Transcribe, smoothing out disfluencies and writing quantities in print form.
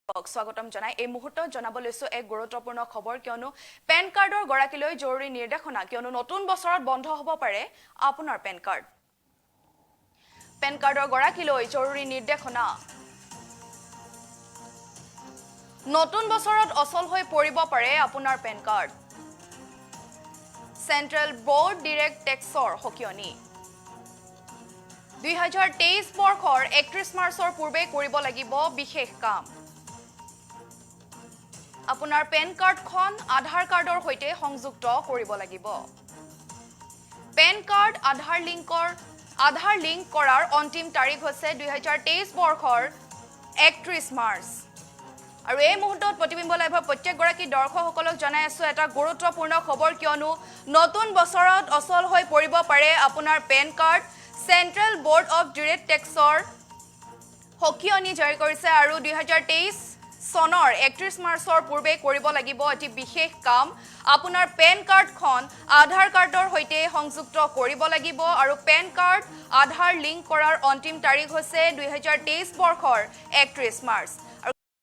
স্বাগতম জনাই এই মুহূৰ্তত জনাব লৈছো এক গুৰুত্বপূৰ্ণ খবৰ, কিয়নো পেন কাৰ্ডৰ গৰাকীলৈ জৰুৰী নিৰ্দেশনা, কিয়নো নতুন বছৰত বন্ধ হ'ব পাৰে আপোনাৰ পেন কাৰ্ড। পেন কাৰ্ডৰ গৰাকীলৈ জৰুৰী নিৰ্দেশনা। নতুন বছৰত অচল হৈ পৰিব পাৰে আপোনাৰ PAN card. Central board direct টেক্সৰ সকিয়নী। 2023 বৰ্ষৰ 31 মাৰ্চৰ পূৰ্বে কৰিব লাগিব বিশেষ কাম। আপোনাৰ পেন কাৰ্ডখন আধাৰ কাৰ্ডৰ সৈতে সংযুক্ত কৰিব লাগিব। পেন কাৰ্ড আধাৰ লিংক কৰাৰ অন্তিম তাৰিখ হৈছে 2023 বৰ্ষৰ 31 মাৰ্চ। আৰু এই মুহূৰ্তত প্ৰতিবিম্ব লাইভৰ প্ৰত্যেকগৰাকী দৰ্শকসকলক জনাই আছো এটা গুৰুত্বপূৰ্ণ খবৰ, কিয়নো নতুন বছৰত অচল হৈ পৰিব পাৰে আপোনাৰ PAN card. Central board of direct টেক্সৰ সকিয়নী জাৰি কৰিছে আৰু 2023 চনৰ 31 মাৰ্চৰ পূৰ্বে কৰিব লাগিব এটি বিশেষ কাম। আপোনাৰ পেন কাৰ্ডখন আধাৰ কাৰ্ডৰ সৈতে সংযুক্ত কৰিব লাগিব আৰু পেন কাৰ্ড আধাৰ লিংক কৰাৰ অন্তিম তাৰিখ হৈছে 2023 বৰ্ষৰ 31 মাৰ্চ। আৰু